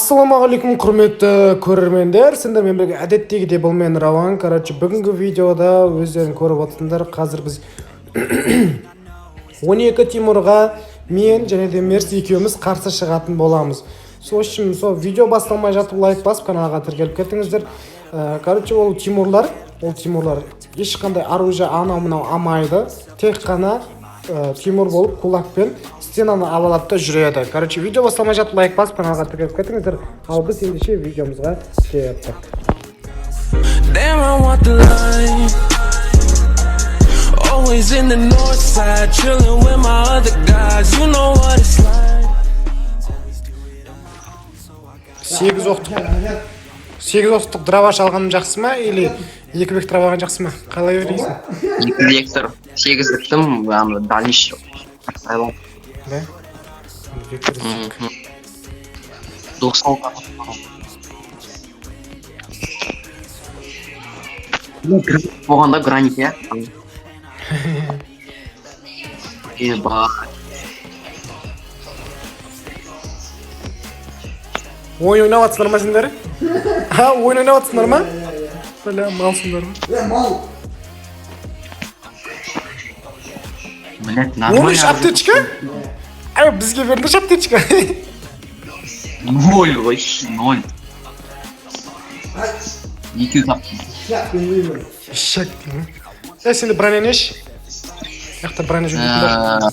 Ассалаумағалейкум, құрметті көрермендер! Сендермен бірге әдеттегідей бұл мен, Рауан. Короче, бүгінгі видеода өздерің көріп отырсыңдар, қазір біз 12 Тимурға мен және де Мерс екеуміз қарсы шығатын боламыз. Сол үшін сол видео басталмай жатып лайк басып, каналға тіркеліп кетіңіздер. Короче, ол Тимурлар ешқандай оружие, анау мынау алмайды, тек қана Тимур болып кулакпен стенаны ала алады да жүреді. Короче, видео басталмай жатып лайк басып, каналға тіркеліп кетіңіздер. Ал біз ендеше видеомызға кеттік. Damn, I want the line. Always in the north side, chilling with my other guys. You know what it's like. Сегіз оқтық дробаш алғаным жақсы ма или екі вектор алған жақсы ма, қалай ойлайсың? Екі вектор, сегіздіктің ана дальнейший сайлау. Да, вектор іздейік. 90. Болғанда гранит, иә. Еба. Ойын ойнап жатсыңдар ма сендер? А, ойын ойнап жатсыңдар ма? Бля, малсыңдар ғой. Е, мал. Блять. 13 аптечка. Ай, бізге беріңдерші аптечка. Ноль вообще, ноль. Екеу таптым. Шақ, білмеймін. Шек. Е, сенде броня неш? Мына жақта броня жөндейтін бар.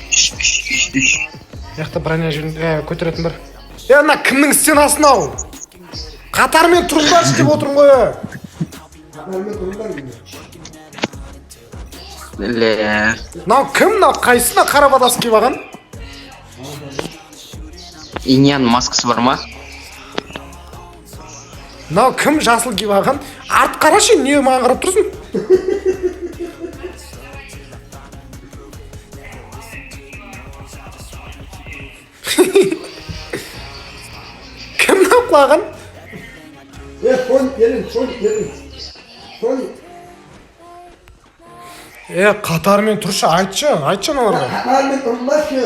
Үш, үш, үш, үш. Мына жақта броня көтеретін бар. Е, мына кімнің стенасы мынау? Қатармен тұрыңдаршы деп отырмын ғой, е. Қатармен тұрыңдар деймін. Ле. Мынау кім, мынау қайсысы, мына қара бадасы киіп алған? Иньян маскасы бар ма? Мынау кім, жасыл киіп алған? Арт қарашы, не маған қарап тұрсың? Кім мынау құлаған? Е, Соник, келін, Соник, келін. Соник. Е, қатармен тұршы, айтшы, айтшы аналарға. Қатармен тұрыңдаршы.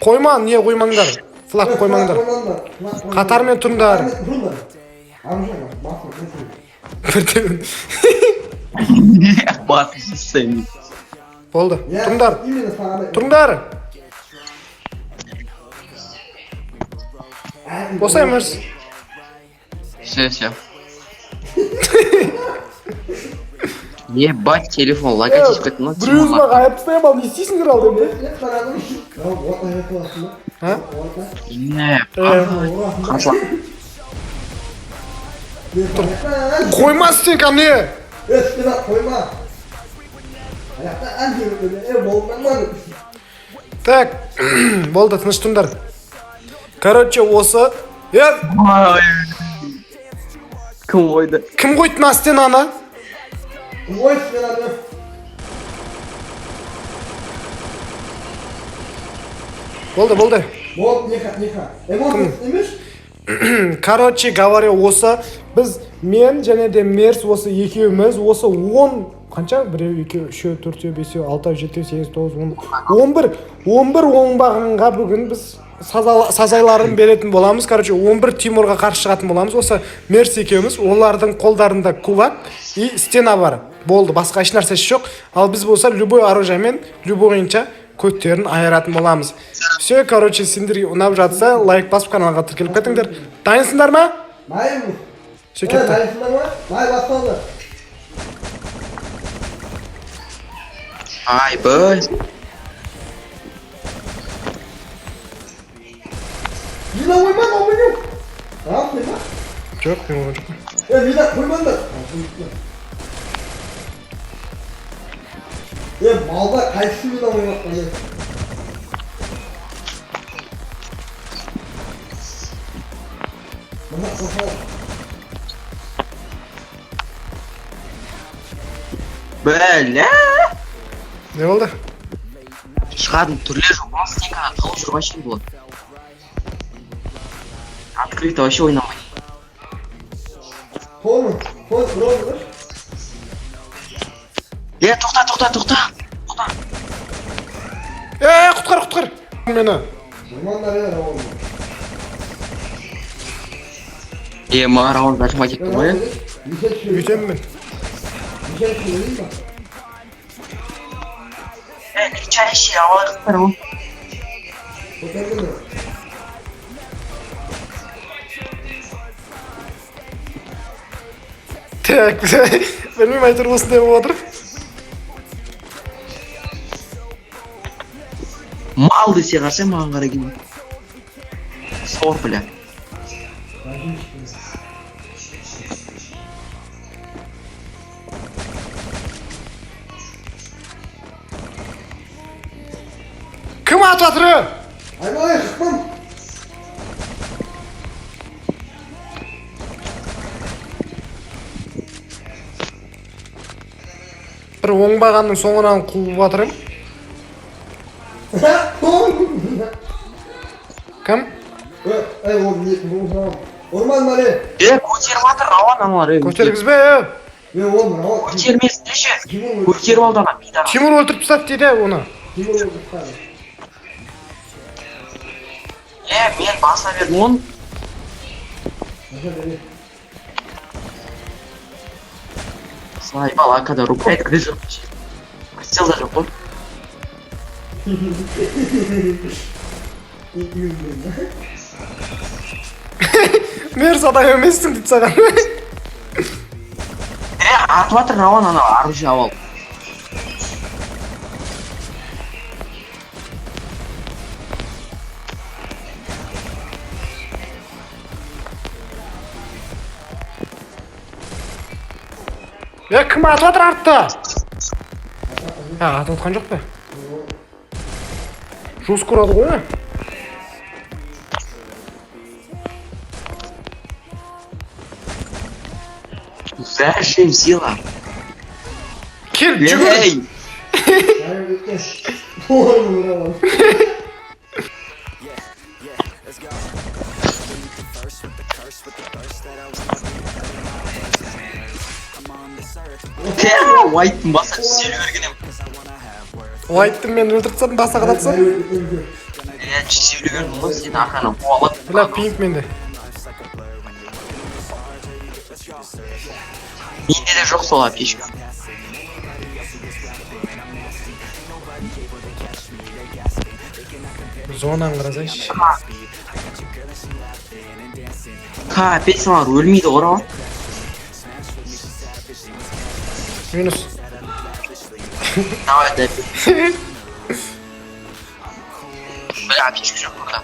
Қойма, не қоймаңдар, флаг қоймаңдар. Қоймаңдар. Флаг қоймаңдар. Қатармен тұрыңдар. Қатармен тұрыңдар. Оружие бар, басын, басын. Бірден. Басын. Болды. Иә, Тұрыңдар. Именно саған. Тұрыңдар. Босай, Мерс. Все, все. Ебать, телефон лагать етіп кетті мына. Біреуіміз маған айырып тастаймын, ал не істейсіңдер ал деп. Е, қарадым. Мынау орта айтып ба? А? Орта. Не, Е, қарсылас. Қойма стенка не. Е, стена қойма. Аяқта ән жүріп, е, болмаңдар. Так, болды, тыныш тұрыңдар. Короче, осы е. Кім қойды? Кім қойды мына стенаны? Ой, стенаны. Болды, болды. Болды, неха, неха. Эмоция емес? Короче говоря, осы біз, мен және де Мерс, осы екеуміз осы 10 қанша, біреу, екеу, үшеу, төртеу, бесеу, алтау, жетеу, сегіз, тоғыз, 10, 11, 11 оңбағанға бүгін біз сазайларын беретін боламыз. Короче, 11 Тимурға қарсы шығатын боламыз осы Мерс екеуміз. Олардың қолдарында кулак и стена бар, болды, басқа еш нәрсесі жоқ. Ал біз болса любой оружиемен любойынша көттерін айыратын боламыз. Все, короче, сендерге ұнап жатса, лайк басып, каналға тіркеліп кетіңдер. Дайынсыңдар ма? Дайынбыз. Все, Е, кетті. дайынсыңдар ма? Дай, басталды. Ай, б. Мина қойма, мынау. А, қойма. Жоқ, мен оған жоқпын. Е, мина қоймаңдар. Е, малда қайсысы мина қоймақ? Е, мына қосал. Бля. Не болды? Шығатын түрлері жоқ, мына стенкаға тығылып жүр вообще болады. Открыто вообще ойнамайды. Тоны, тоны, тоны. Е, тоқта, тоқта, тоқта. Тоқта. Е, құтқар, құтқар мені. Ормандар е, Рауан. Е, маған Рауан зажимать етті ғой. Неше түсірейін? Өйтемін мен. Неше түсірейін ба? Е, лечащий алайық Рауан. Көтерді ме? Так, білмеймін, әйтеуір осындай болып жатыр. Мал десе қараса маған қарай келмей. Сор, бля. Кім атып жатыр? Е? Айналайын, шықпам. Бір оңбағанның соңынан қуып жатыр едім. Кім? Ей, ол не, ол Орман бар, е. Е, көтеріп жатыр Рауан аналар. Е, Көтергізбе, е. Е, ол Рауан. Көтермесін ше. Тимур Көтеріп алды ана пидор. Тимур өлтіріп тастады дейді оны. Тимур өлтіріп тастады. Е, мен баса бердім оны. Неше бере? Заебал, акада рукоятка да жоқ. Прицел да жоқ қой. 200 мың. Мерс адам емессің дейді саған. Е, атып жатыр Рауан ана оружие алып. Е, кім атып жатыр артта? А, атып жатқан жоқ па? Жестко ұрады ғой, е. Зачем сила? Кел, жүгір. Ей, Айып кеткен. Ой, Рауан. Уайттың басы түзеле берген ем. Уайттың мен өлтіріп тастадым, басы қадатса. Айып кеткен. Е, түзеле берген ғой, сені арқаны қуалап. Бля, пинг менде. Менде де жоқ сол аптечка. Зонаны қарасайшы. Капец, аналар өлмейді ғой Рауан. Минус. Давай, дай. Бля, аптечка жоқ бұнда.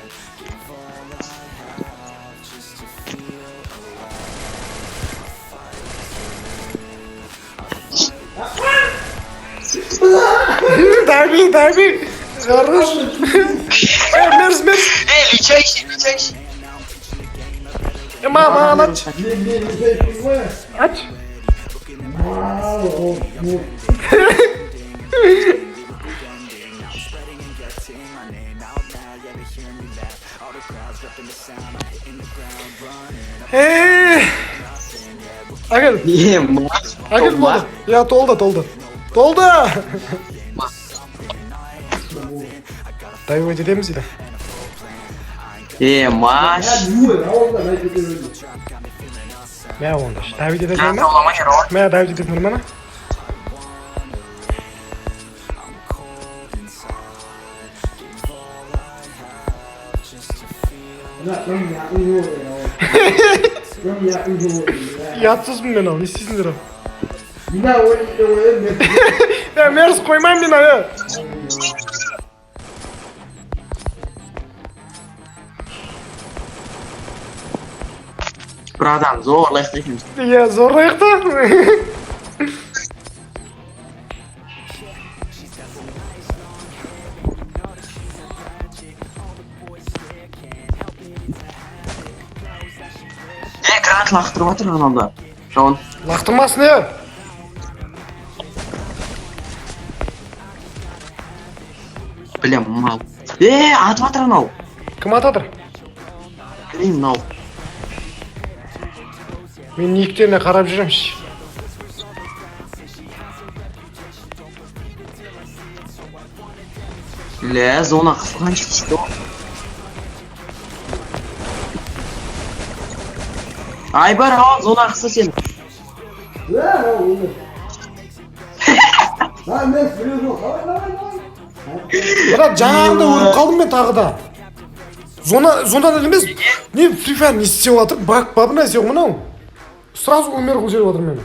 Дарби, дарби. Хорош. Е, мерз, мерз. Ей, лечащий, лечащий. Е, маған атшы. Мен неше түсірейін ғой? Ач. Мал, ол, ол. Е. Әкел. Е, мал. Әкел болды. Я толды, толды. Толды. Дайвать етеміз дейді. Е, маш. Ой, Рауан да айып кете берді. Мә онда. Давид етесің ма? Тауламай, Рауан. Мә, давид етесіңдер ма? Мына, кім яқын жоқ, Рауан. Кім яқын жоқ, мына. Ұятсызбын мен ал, не істейсіңдер ал? Мына ойын ойын мен. Е, мерз қоймаймын мен ал, е. Бір адам зорлайық дейміз. Иә, зорлайық та. Е, гранат лақтырып жатыр аналда. Рауан. Лақтырмасын, е. Бля, мал. Е, атып жатыр анау. Кім атып жатыр? Білмеймін мынау. Мен никтеріне қарап жүремін. Ш. Бля, зона қысылған что? Айбар, ал, зона қысы сені. Е, өмір. Давай, мен біреу жоқ. Давай, давай, давай. Брат, жаңағында өліп қалдым мен тағы да. Зона, зонадан емес, не Free Fire не істеп жатыр, баг па, бір нәрсе ғой мынау. Сразу умер қылып жіберіп жатыр мені.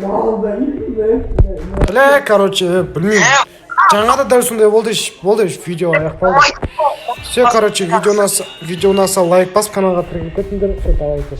Мал да. Бля, короче, білмеймін. Жаңа да дәл сондай болды, болды, видео аяқталды. Все, короче, видео ұнаса, видео ұнаса, лайк басып, каналға тіркеліп кетіңдер. Все, давайте.